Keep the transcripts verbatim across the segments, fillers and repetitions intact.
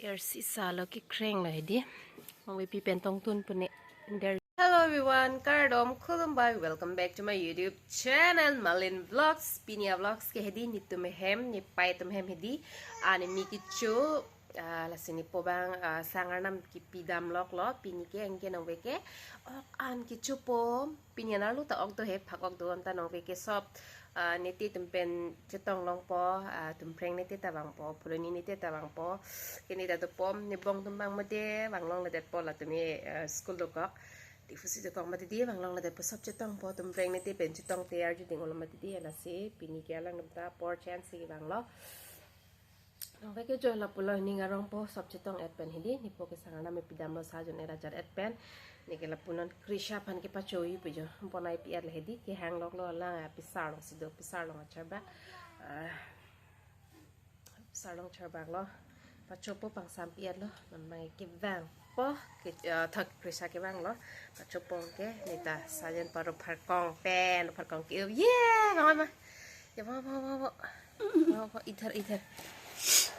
Ersi salo kekreng lo hedi. Nongvepi pen tongtun pune der. Hello everyone, kardom, khulumbai, welcome back to my YouTube channel, Malin Vlogs. Pini a-vlogs ke hedi, netum ahem, nepei atum ahem hedi. Ani mi kecho, ah, lasi nepo abang, ah, sang arnam kepidam loklo, pini ke anke nongve ke ok an kechopo, pini anerlo ta ok do he, phak ok do anta nongve ke sop, ah, nete atum pen chetong longpo, ah, Tumpreng nete ta vangpo, Phuloni nete ta vangpo, ke neta dopo, nebong atum abang mate vanglongledetpo, latum ke, ah, school dokok. Diphu si dokok mati di vanglongledetpo, sop chetongpo, Tumpreng nete pen chetong te arju ding olo mati di, lasi pini ke alangtum ta apor chance si vanglo. Nongve ke jo lapulo, ning arongpo, sop chetong et pen hedi, nepo ke sang arnam kepidamlo, sajon et ajar et pen. Neke lapu non Krisha aphan kepachoi pu jo, bonai pi et le hedi, kehang loklo, alang apisar along si do, pisar along acharbak. Ah, pisar along charbaklo. Pachopo, pangsam pi etlo, non abang kevangpo, ke, ah, thak Krisha kevanglo. Pachopo ke, neta sajen paro pharkong pen, pharkong ke, ye, mama, ma. Ya, mama, mama, mama. Mama, mama, idhar, idhar.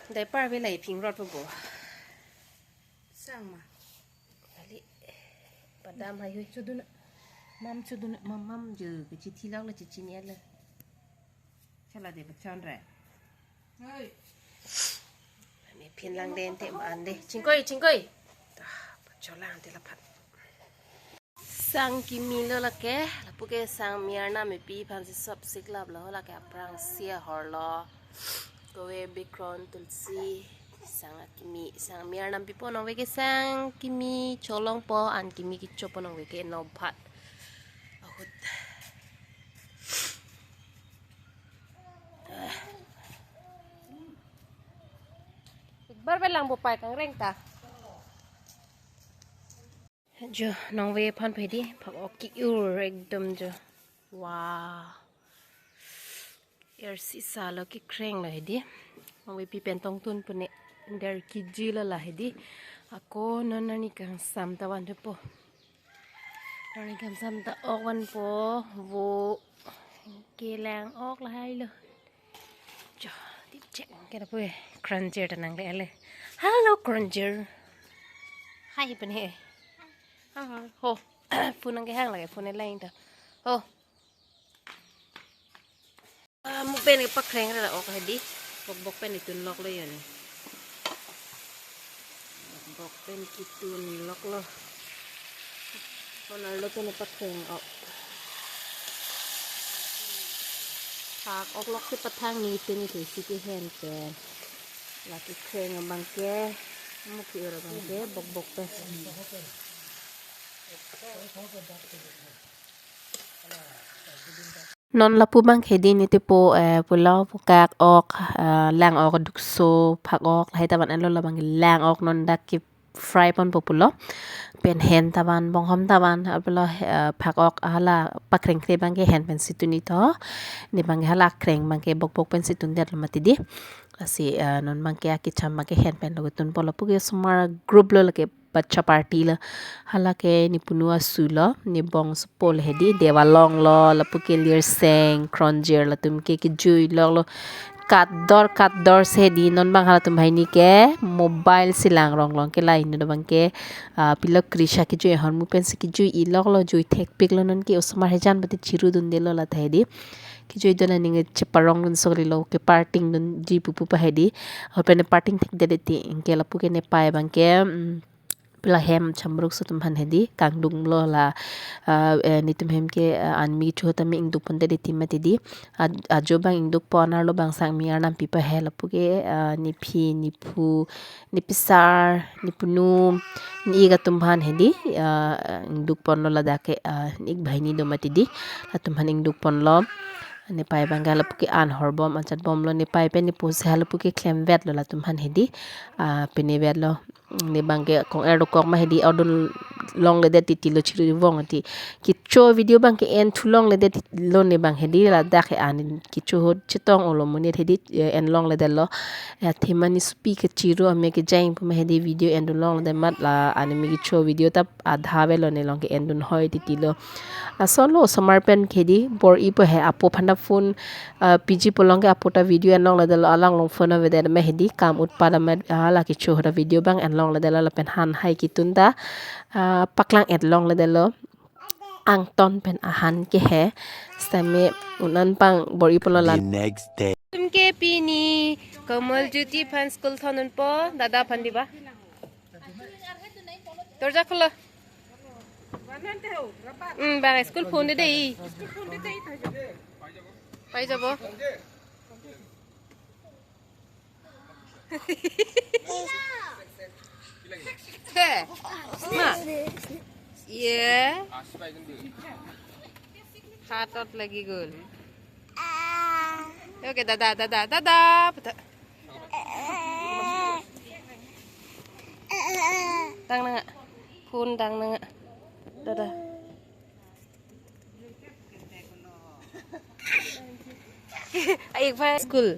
Diaper be lai phingrotpo bo. Sang ma. Kali. Padam hai hui. Chodun. Mam chodun, mam, mam jo, kechithi lok le chichini le. Chala de pachon re. Hei. Ani phin lang den te ma an de. Chingkoi, chingkoi. Ah, pacholang te laphan. Sang kimi lo lake, lapu ke sang mi arnam kepi aphan si sop siklaplo, lake aphrangsi ahorlo. Kove, bikron, tulsi, sang kimi, sang mi arnam pipo, nongve ke sang kimi cholongpo, an kimi kechopo, nongve ke nophat ahut. Bar belang bo pai kangreng ta. Jo, nongve aphan pu hedi, phak ok ke-ur ekdom jo. Wow. Ersi salo kekreng lo hedi. Nongvepi pen tongtun pune der kejui lo la hedi. Ako non ani kangsam ta van thupo. Ani kangsam ta ok vanpo, vo kelang ok lahai lo. Jo, dip chek ke lapu e, Kronjir ta nangle le. Hello, Kronjir. Hai pen he. Ho. Phone nangkehang lake, phone lain ta. Ho. Ah, mo pen kepakreng ra ok hedi. Bok bok pen ketun loklo ya ni. Bok bok pen ketun loklo. Konarlo pen kepakreng ok. Phak ok lok si pathang ni pen ni si kehen pen. Lake kreng abang ke. Mo ke-ur abang ke bok bok pen. Non lapu abang ke hedi netepo, eh, pulo, pukak ok, eh, lang ok, dukso, phak ok, lahai ta van etlo, labang ke lang ok non dak ke fry ponpo pulo. Pen hen ta van, bonghom ta van, apotlo, eh, phak ok hala pakreng kre abang ke hen pen si tun-i to. Ne abang ke hala kreng abang ke bok bok pen si tundetlo mati di. Lasi, eh, non abang ke akecham abang ke hen pen lo ketunpo, lapu ke osomar group lo, lake bacha party lo. Hala ke nepunu asu lo, nebong supo le hedi, Dewalong lo, lapu ke Lirseng, Kronjir, latum ke kejui loklo. Katdor, katdor si hedi, non abang halatum banghini ke mobile si langrong long ke la inut abang ke, ah, pilo Krisha kejui ahormu pen si kejui-i loklo, jui thekpiklo, non ke osomar hejan bati chiru dundelo la ta hedi. Kejui dun aning cheparong dun sokri lo, keparting dunji pupu pa hedi. Ahut pen parting thekdedet ti, anke lapu ke nepei abang ke, mm, pila hem chamruk so atum aphan hedi, kangdung lo la, ah, eh, netum hem ke, ah, anmi chu ta mi ingduk pondedet ti mati di. Aj-, ajo abang ingdukpo, anerlo abang sang mi arnam pipo he, lapu ke, ah, nephi, nephu, nepisar, nepunu, ne-ik atum aphan hedi, ah, ingduk ponlo ladak ke, ah, ne-ik banghini do mati di, latum aphan ingduk ponlo. Nepei abang ke lapu ke an horbom, ajat bomlo, nepei pen nepo si halapu ke klemvetlo latum aphan hedi, ah, penevetlo. Ne abang ke kong-er dokok ma hedi, odun longle det titi lo, chiri vong ti. Kecho video abang ke-en thu longle det ti lo ne abang hedi, ladak he an kecho ahut chetong olo monit hedi, eh, en longle det lo. Ya themani supi kechiro ame kejang pu ma hedi video endun longle det amat la animi kecho video ta adha avelo ne along ke-endun hoi titi lo. Laso lo osomar pen ke hedi bor-ipo he apo aphan ta phone, ah, piji pu along ke apo ta video en longle det lo, alang along phone avedet ma hedi kam utpat amat, ah, la kecho ahut ta video abang en longle det lo lapen han hai ketun ta, ah, paklang et longle det lo. Angton pen ahan ke he. Sitame un-an abang bor-ipo lo la. The next day. Tum ke pini Komal Jyoti aphan school thondunpo, dada aphan diba. দরজা খোলো। উম, বাং, school phone দি দেই। পাই যাব। হে, মা। ইয়ে। হাতত লাগি গ'ল। অ'কে, দাদা, দাদা, দাদা। Tang nang, phone tang nang, dada. Ai, bhai, school.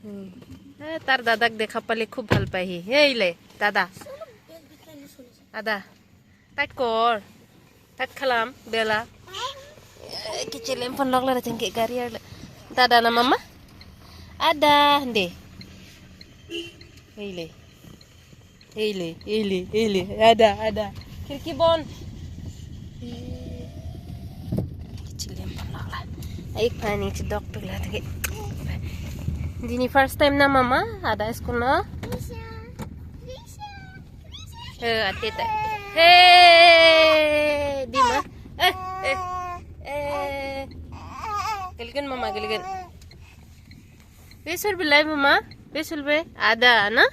Hmm. Eh, তাৰ দাদাক দেখা পালে খুব ভাল পায় সি। এই লে, দাদা। দাদা। Tight kor. Tight khalam, bela. Eh, kechelem pon lok la chengke gari arle. Dada na mama? Ada, hende. Hei le. Hei le, hei le, hei le. Ada, ada. Khirki bon. Kechelem pon lok la. Ai pani chedok pik la teke. Dini first time na mama, ada school na? Eh, ate ta. Hey, di ma. Eh, eh, eh. Gilgin mama, gilgin. Besul bilai mama, besul be. Ada na?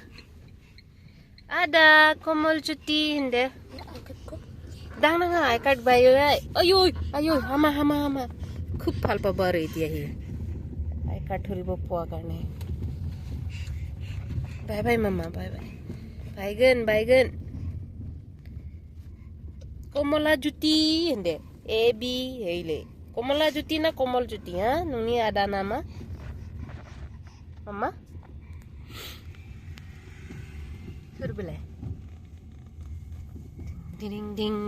Ada Komal Jyoti hende. Dang nang I card bai oi. Ayoi, ayoi, hama, hama, hama. খুব ভাল পাব আৰু এতিয়া C. I card ধৰিব পোৱা কাৰণে। Bye bye mama, bye bye. Bye gun, bye gun. Komola Jyoti hende. A B hei le. Komola Jyoti na Komal Jyoti, ha? Nungni ada nama? Mama? Sur bile. Ding ding ding.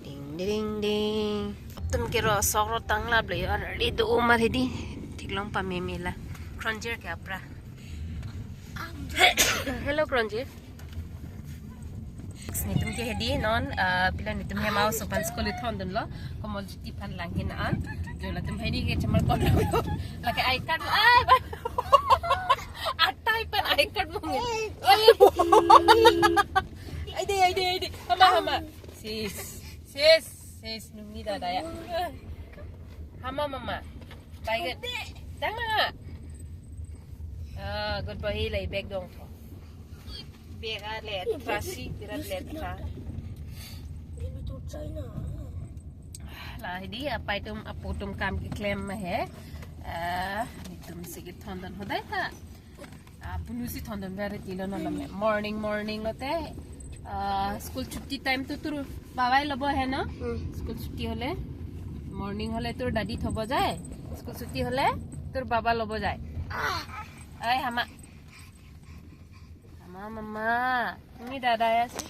Ding ding ding. Tum kiro sok ro tang lap le. Ar le do umar hedi. Thik long pameme la. Kronjir ke apra. Hello, Kronjir. Netum ke hedi non, ah, pila netum hem aoso aphan school ithondunlo. Komal Jyoti aphan langhin an. Jo latum hedi ke chamar kon lo. Lake I card, ah, ba. Atai pen I card mungin. Ai de, ai de, ai de. Hama, hama. Sis. Sis. Sis, nungni dada ya. Hama mama. Bye gun. Dang na. Ah, good boy, hei lai bag dong ko. Bag a letra si, birat letra. La hedi apai atum apo atum kam keklem ma he. Ah, netum si kethondun hodai ta. Ah, punu si thondun bere tilo no lome. Morning, morning lote, ah, school chutti time to তোৰ বাবাই ল'ব আহে ন? উম। স্কুল ছুটি হ'লে, মৰ্ণিং হ'লে তোৰ দাদী থ'ব যায়, স্কুল ছুটি হ'লে তোৰ বাবা ল'ব যায়। Ay, hama. Hama, mama. Ini dada ya sih.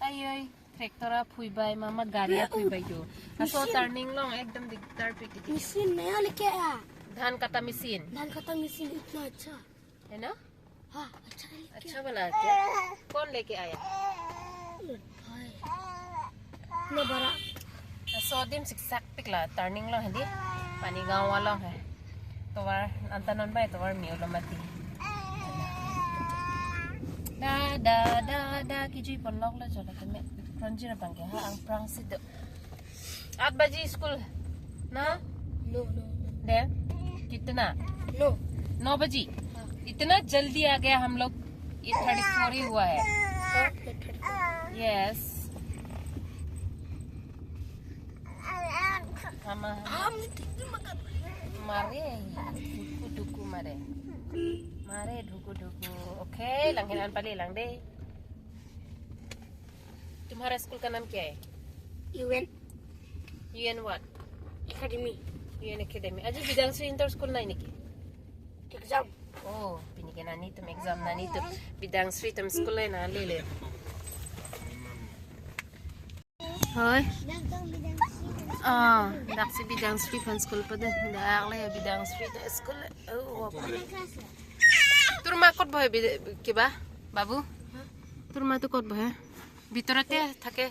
Ay, ay. Tractor a phui bai, mama gari a phui bai jo. Aso turning long ekdom dikdar pe kiti. Machine नया लेके आया। धान काटा मशीन। धान काटा मशीन इतना अच्छा। है ना? हाँ, अच्छा है। अच्छा बना है क्या? कौन लेके आया? भाई। इतना बड़ा। Aso adim siksak pik la turning long hedi. Panigaon along hai. Tovar anta non bai tovar miu lo mati. Da da da da kijui pon lok lo jolo teme. Kronjir abang ke ha angprang si do. आठ बजे स्कूल ना? No, no, no. दे, कितना? No. नौ बजे। हाँ। इतना जल्दी आ गया हम लोग। Eight thirty four ही हुआ है। हाँ, eight thirty four। Yes. Mama. हम Mare, dhuku dhuku mare. Mare dhuku dhuku. Okay, langhin an pali lang de. तुम्हारा स्कूल का नाम क्या है? UN. UN what? Academy. UN academy. आज बिदांगश्री इंटर स्कूल नहीं निकी? Exam. Oh, pini ke nangtum exam nangtum. Bidangsri atum school le na lele. Hoi. Ah, daksi Bidangsri aphan school pade. Dak le Bidangsri atum school. Oh, apa? তোৰ মা ক'ত বহে বি-, কিবা? বাবু? তোৰ মাতো ক'ত বহে? ভিতৰতে থাকে?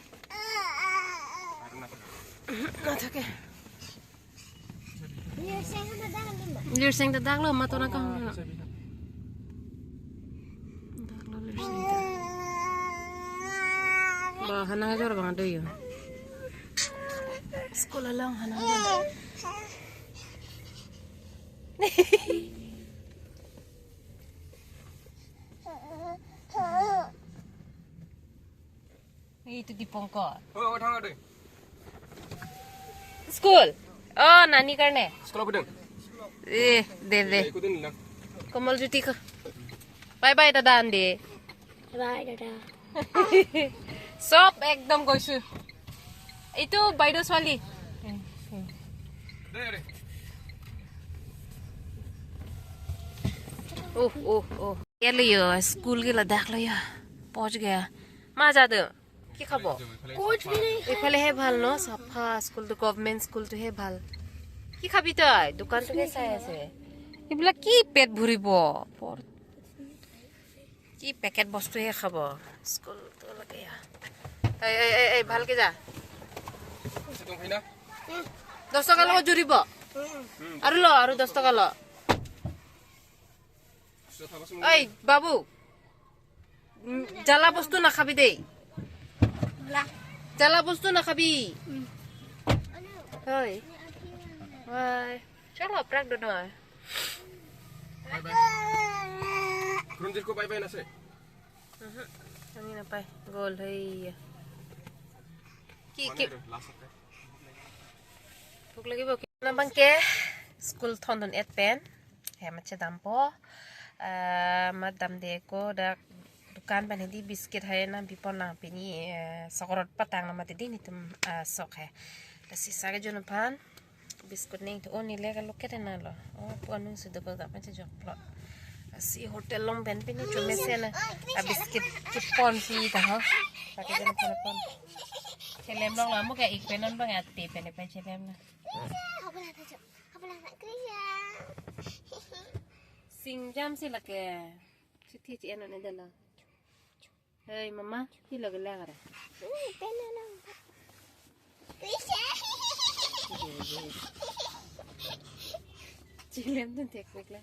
নাথাকে। Lirseng ta dak lo, mato na kang. Dak lo Lirseng ta. Ba, hanang ajor bang do yo. School along hanang ajor. Itu Dipongkor. Oh, oh, thang ade. School. Oh, nani karne. School apa dong? Eh, de, de. Ikutin lang. Komal Jyoti ko. Bye bye, dada ande. Bye, dada. সব একদম গৈছো। এইটো বাইদেউ ছোৱালী। দে, দে। Oh, oh, oh. Ke lo yo, school ke ladak lo yo. পৌঁছ গয়া। মা যা দে। কি খাব? এইফালেহে ভাল ন, চাফা স্কুলটো, গভৰ্ণমেণ্ট স্কুলটোহে ভাল। কি খাবি তই? দোকানটোকে চাই আছে। এইবিলাক কি পেট ভৰিব? পৰ-, কি পেকেট বস্তুহে খাব? স্কুলটো লাগে। এই, এই, এই, এই, ভালকে যা। দহ টকা লগত জুৰিব। আৰু ল, আৰু দহ টকা ল। এই, বাবু। উম, জ্বালা বস্তু নাখাবি দেই। জ্বালা বস্তু নাখাবি। হয়। হয়। চলো, প্ৰাক দোনো হয়। Bye bye. Kurunjir ko bye bye nase. উহু, আমি নাপায়। গ'ল, হেইয়া। কি, কি? মানে আৰু last তে। ভোক লাগিব কি? Nabang ke, school thondun et pen. Hem ache dampo. Ah, mat damde ko dak dukan pen hedi biscuit hai nangpipon nang pini, eh, sokorot patang na mati di netum, ah, sok hai. Lasi sa kejun aphan biscuit ning thu o nile kaloket na lo. O pu anung si double dap ache joklo. Lasi hotel along pen pini chomesen na. A biscuit kipon pi ta ho. Sa kejun aphan pon. Chelem long lo, mo ke ik pen non bang ate pen pen chelem na. Singjam si lake. Chithi chi enon edala. Hey, mama, hi lake lake ra. Chelem dun thek pek la.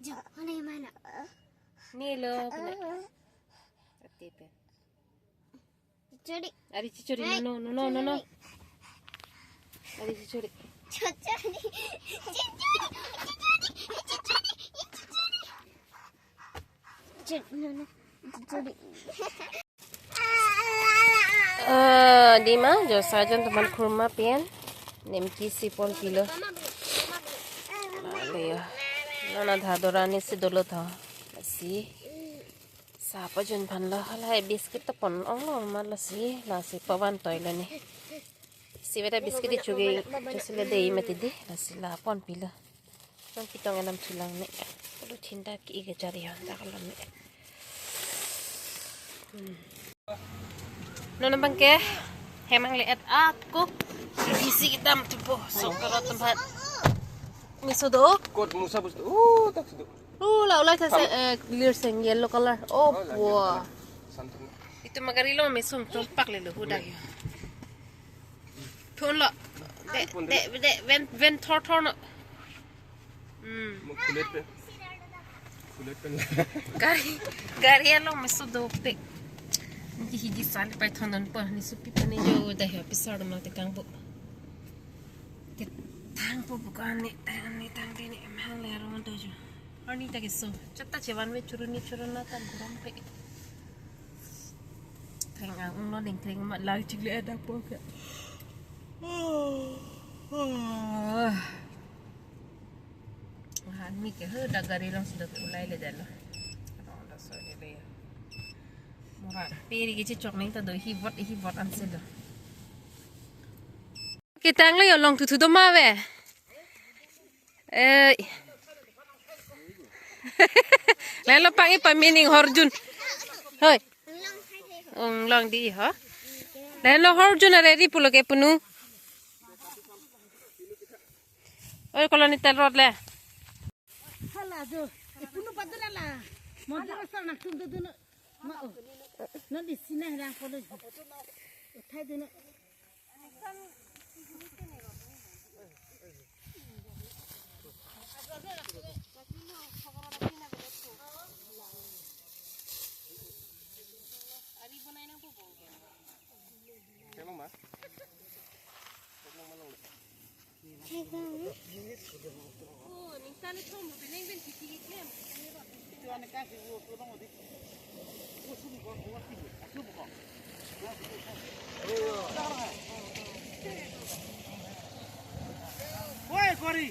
Jo, mana mana? Ni lo, pina. Ati pe. Chichori. Ari chichori, no, no, no, no, no. Ari chichori. Chichori. Chichori. Chichori. Chichori. Chichori. No, no. Chichori. Ah, dima, jo sajan teman kurma pian. Nemki si pon pilo. Mama beli, mama beli. Male yo. Nona dha dorani si dolo tha. Si. Sa pajun aphan lo, halahai biscuit ta pon ong lo ma lasi, lasi pavan toi lo ne. Si beta biscuit di chugi, chusile dei mati di, lasi la pon pilo. Nang pitong enam chulang ne. Pulu thinta ki ike chari hon ta kalon ne. Hmm. Nona bang ke, hemang le et at ko. Isi kitam tupo, so karot tempat. Miso do. Kot musa bus. Oh, tak sudo. Oh, la ulai thase, eh, Lirseng yellow color. Oh, la, pua. Yellow color. Something. Itu magari lo mesum tumpak lelo hudak yo. Thun lo. De, de, de, ven, ven thor thor no. Hmm. Mo kulit pe. Kulit pe. Gari, gari alo meso dopik. Niki higi sali pai thondon po ni supi pani jo da ya pisar ma te kangbo. Ke tang po bukan ni, tang ni, tang ni, emang le aro do jo. Arni ta keso. Chatta chevan me churuni churuna ta guram pe. Tang ang ung lo ning tang ma lang chik le ada po ke. Anmi ke he dak gari along si do ke ulai le dalo. Along laso le le. Mora peri ke chechok neng ta do hi bot hi bot ansi do. Ketang lo yo long tuthu do ma ve. Eh. Lalo pang-i pamining horjun. Hoi. Ong long di ho. Lalo horjun are ri pulo ke punu. Oi, Colony Toll Road le. Hala jo. Ipunu padura la. Monjang asal nang tum dudun. Ma o. Non di sini hilang polo. Uthai dun. Oi, kori.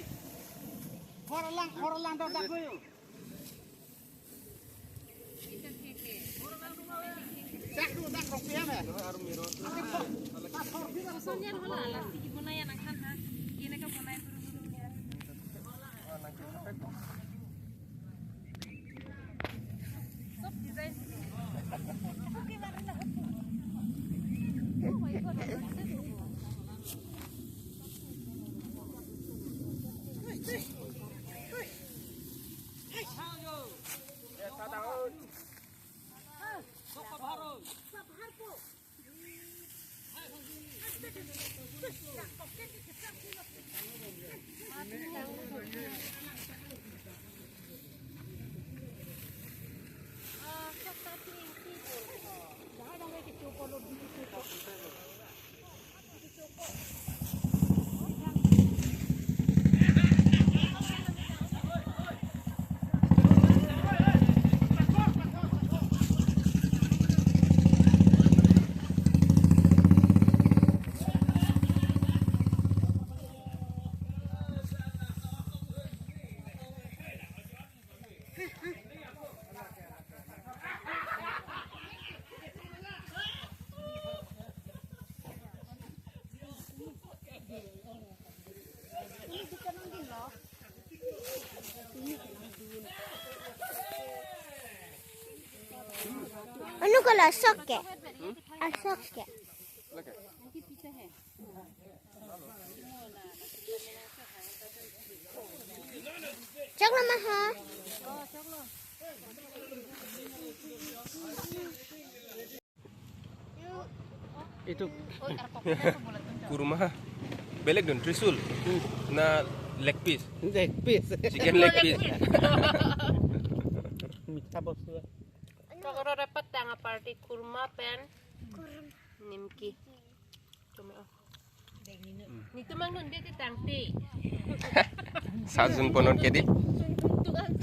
Khor lang, khor lang dak dak yo. Anu kalau sok ke? Asok ke? Chok lo ma ha? Itu kurma. Beleg dun, trisul. Na leg piece. Leg piece. Chicken leg piece. Mitha bostu. Kokoro dapat tang party kurma pen nimki. Cuma. Nitum angdun dei tangte. Sajun po non ke dei.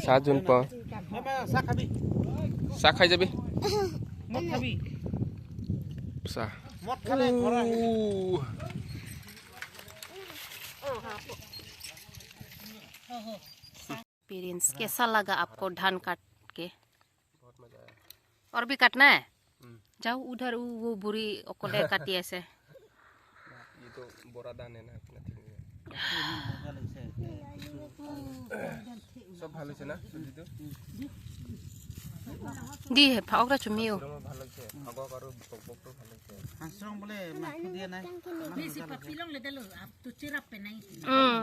Sajun po. Mama, sa khabi. Sa khai jabi. Mot khabi. Sa. Mot khale khora. Uh. Experience कैसा लगा आपको धान काट के? बहुत मजा आया। और भी काटना है? हम्म। जाओ उधर, वो, वो बुरी ओकोले काटी ऐसे। ये तो बोरा धान है ना, इतना ठीक नहीं है। সব ভাল হৈছে না চব্জিটো? দি হে, ফাওক ৰা চুমিও। চিৰঙৰ ভাল হৈছে, ফাগক আৰু বকবকটো ভাল হৈছে। হাঁচৰং বোলে মাংস দিয়া নাই। বেছি পাপি লং লে দেলো, আপ তো চিৰাপ পে নাই। উম।